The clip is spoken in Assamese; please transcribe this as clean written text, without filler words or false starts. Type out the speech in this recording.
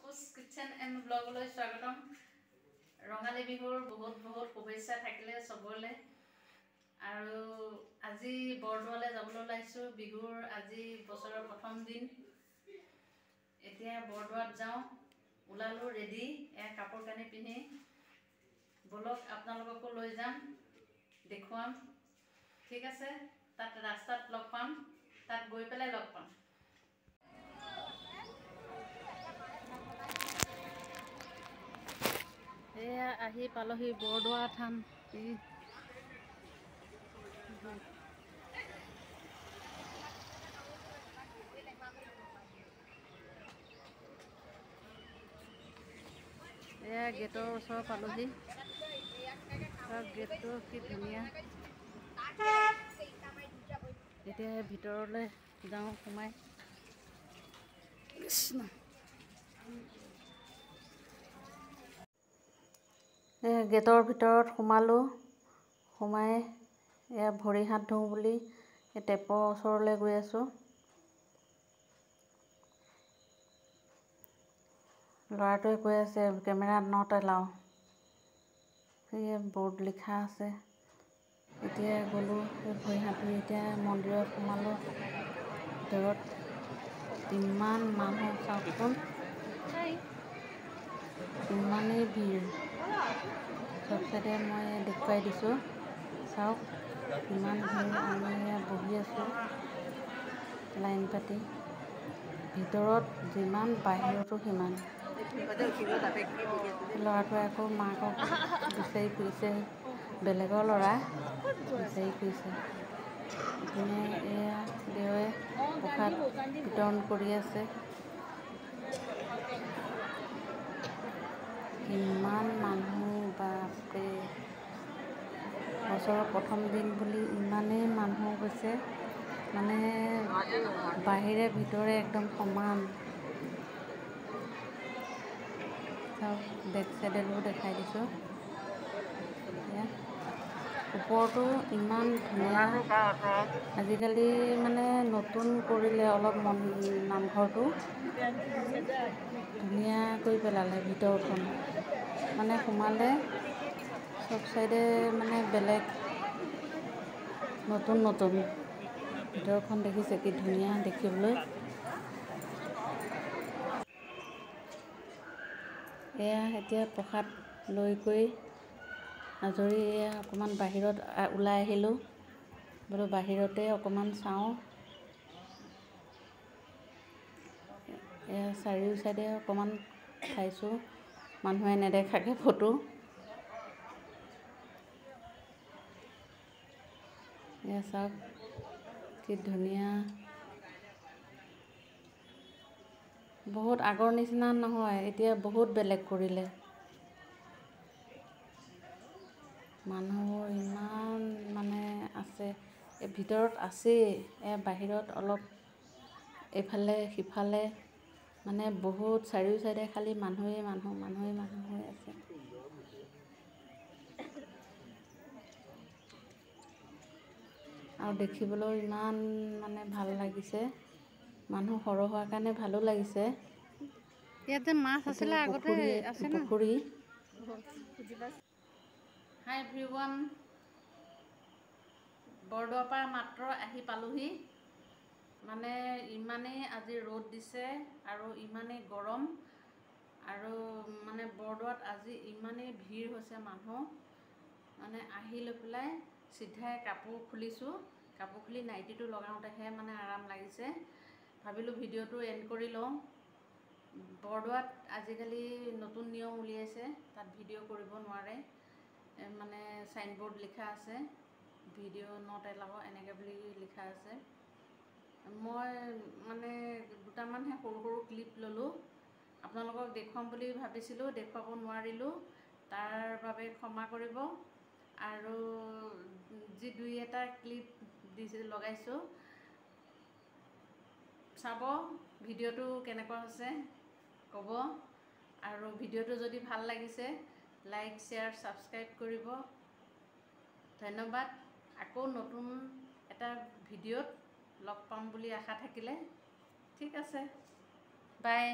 পুপুছ কিটচেন এণ্ড ব্লগলৈ স্বাগতম। ৰঙালী বিহুৰ বহুত বহুত শুভেচ্ছা থাকিলে চবলৈ। আৰু আজি বৰদোৱালৈ যাবলৈ ওলাইছোঁ। বিহুৰ আজি বছৰৰ প্ৰথম দিন। এতিয়া বৰদোৱাত যাওঁ, ওলালোঁ ৰেডি, এয়া কাপোৰ কানি পিন্ধি। ব'লক, আপোনালোককো লৈ যাম, দেখুৱাম। ঠিক আছে, তাত ৰাস্তাত লগ পাম, তাত গৈ পেলাই লগ পাম। এয়া আহি পালোহি বৰদোৱা থান। এয়া গেটৰ ওচৰ পালোহি। গেটটো কি ধুনীয়া। এতিয়া ভিতৰলৈ যাওঁ সোমাই। কৃষ্ণ। গেটৰ ভিতৰত সোমালোঁ। সোমাই এয়া ভৰি হাত ধুওঁ বুলি এই টেপৰ ওচৰলৈ গৈ আছোঁ। ল'ৰাটোৱে কৈ আছে কেমেৰাত not allow, সেয়ে বৰ্ড লিখা আছে। এতিয়া গ'লোঁ ভৰি হাত ধুই, এতিয়া মন্দিৰত সোমালোঁ। ভিতৰত ইমান মানুহ, চাওকচোন ইমানেই ভিৰ। চব চাইডে মই দেখুৱাই দিছোঁ, চাওক ইমান ভিৰ। আমি ইয়াত বহি আছোঁ লাইন পাতি। ভিতৰত যিমান, বাহিৰতো সিমান। ল'ৰাটোৱে আকৌ মাকক বিচাৰি ফুৰিছে, বেলেগৰ ল'ৰা বিচাৰি ফুৰিছে। ইপিনে এয়া দেৱে প্ৰসাদ বিতৰণ কৰি আছে। ইমান মানুহ, বাপৰে! বছৰৰ প্ৰথম দিন বুলি ইমানেই মানুহ গৈছে, মানে বাহিৰে ভিতৰে একদম সমান। চাওক, বেক চাইডেও দেখাই দিছোঁ। ওপৰটো ইমান ধুনীয়া। আজিকালি মানে নতুন কৰিলে অলপ মন নামঘৰটো ধুনীয়া কৰি পেলালে। ভিতৰখন মানে সোমালে চব চাইডে মানে বেলেগ নতুন নতুন। ভিতৰখন দেখিছে কি ধুনীয়া দেখিবলৈ। এয়া এতিয়া প্ৰসাদ লৈ গৈ আজৰি এয়া অকণমান বাহিৰত ওলাই আহিলোঁ। বোলো বাহিৰতে অকণমান চাওঁ। এয়া চাৰিও চাইডে অকণমান চাইছোঁ, মানুহে নেদেখাকৈ ফটো। এয়া চাওক কি ধুনীয়া। বহুত আগৰ নিচিনা নহয়, এতিয়া বহুত বেলেগ কৰিলে। মানুহ ইমান মানে আছে, এই ভিতৰত আছেই, এই বাহিৰত অলপ এইফালে সিফালে মানে বহুত চাৰিও চাইডে খালি মানুহেই মানুহ, মানুহেই মানুহ হৈ আছে। আৰু দেখিবলৈও ইমান মানে ভাল লাগিছে। মানুহ সৰহ হোৱাৰ কাৰণে ভালো লাগিছে। ইয়াতে মাছ আছিলে আগতে, আছে ন পুখুৰী। হাই এভৰিৱান, বৰদোৱাৰ পৰা মাত্ৰ আহি পালোহি। মানে ইমানেই আজি ৰ'দ দিছে আৰু ইমানেই গৰম, আৰু মানে বৰদোৱাত আজি ইমানেই ভিৰ হৈছে মানুহ। মানে আহি লৈ পেলাই চিধাই কাপোৰ খুলিছোঁ। কাপোৰ খুলি নাইটিটো লগাওঁতেহে মানে আৰাম লাগিছে। ভাবিলোঁ ভিডিঅ'টো এণ্ড কৰি লওঁ। বৰদোৱাত আজিকালি নতুন নিয়ম উলিয়াইছে, তাত ভিডিঅ' কৰিব নোৱাৰে। মানে চাইনবোৰ্ড লিখা আছে, ভিডিঅ' not allow এনেকৈ বুলি লিখা আছে। মই মানে দুটামানহে সৰু সৰু ক্লিপ ল'লোঁ, আপোনালোকক দেখুৱাম বুলি ভাবিছিলোঁ, দেখুৱাব নোৱাৰিলোঁ, তাৰ বাবে ক্ষমা কৰিব। আৰু যি দুই এটা ক্লিপ দিছোঁ লগাইছোঁ, চাব ভিডিঅ'টো কেনেকুৱা হৈছে ক'ব। আৰু ভিডিঅ'টো যদি ভাল লাগিছে লাইক, শ্বেয়াৰ, ছাবস্ক্ৰাইব কৰিব। ধন্যবাদ। আকৌ নতুন এটা ভিডিঅ'ত লগ পাম বুলি আশা থাকিলে। ঠিক আছে, বাই।